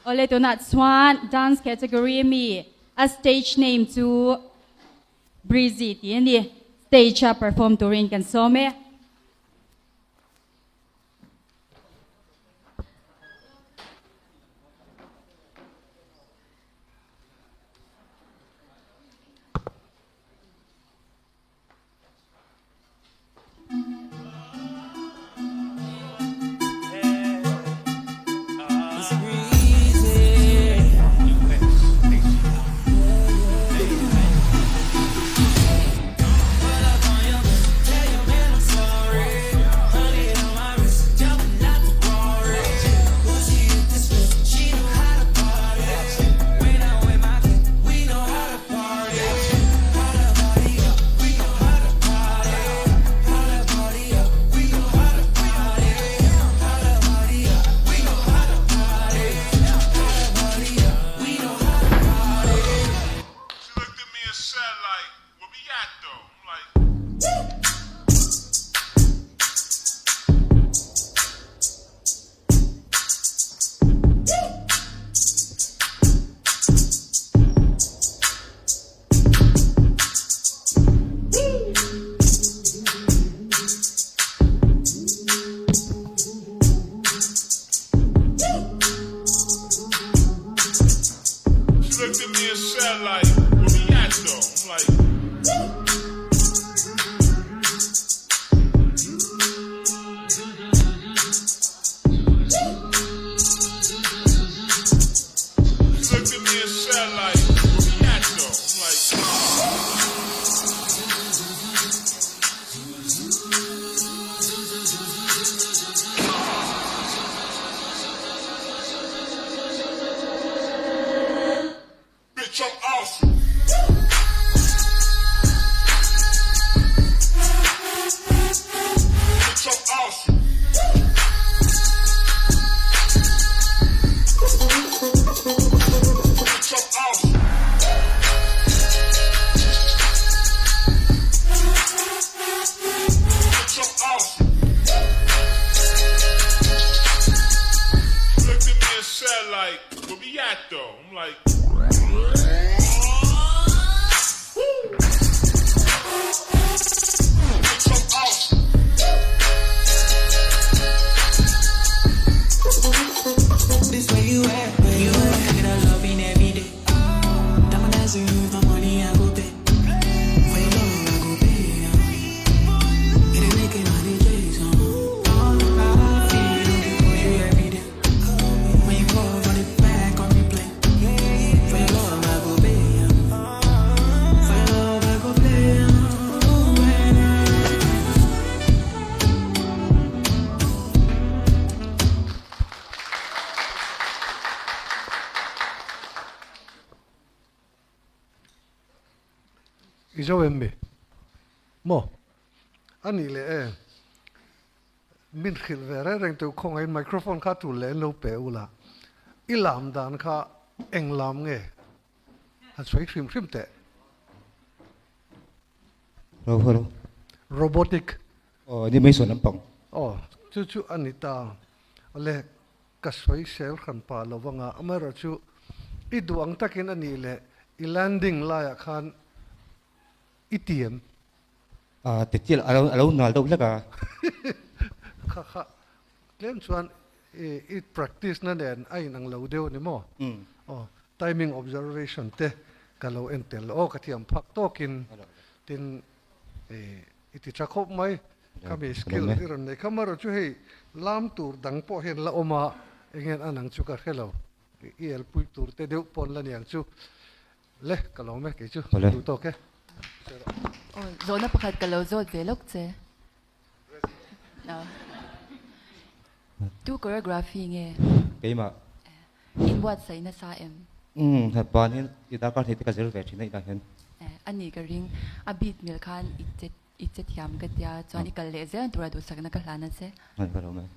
Awle tunah chuan dance category ami a stage name chu Breezy tih a ni. Stage a perform turin kan sawm e. I zo em mi? Maw? A nih leh e. Min hrilh ve reng reng teuh khawngaih in microphone kha tul leh an lo pe ula. I lam dan kha eng lam nge? Han sawi hrim hrim teh. Hello, hello. Robotic. Aw, ni mai sawn lampang. Aw, chu chu a ni ta. Le ka sawi sel hran pah lo vang a, amaherawhchu i duh ang takin a nih leh i landing laiah khan i ti em? A ti chiah a lo a lo nal deuh hlek a. Kha kha tlem chuan i practice na nen a inang lo deuh a ni maw? Aw, timing observation te ka lo en tel aw ka thiam phak tawkin tin i ti tha khawp mai. Khami skill i rawn nei kha marawh chu hei lam tur dang pawh hian la awm a, eng hian an ang chu ka hre lo. I elpui tur te deuh pawn la niang chu. Le, ka lawm e kei chu, duh tawk e. Aw, zawhna pakhat ka lo zawt ve lawk che. Tu choreography nge? Keimah. In buatsaih nasa em? Umm, ban hian i darkar hnih te ka zir ve thin a inah hian. A ni ka ring, a beat mil khan i che I che thiam ka tia, chuan i kal leh zel tura duhsakna ka hlan a che. Hman ka lo mai.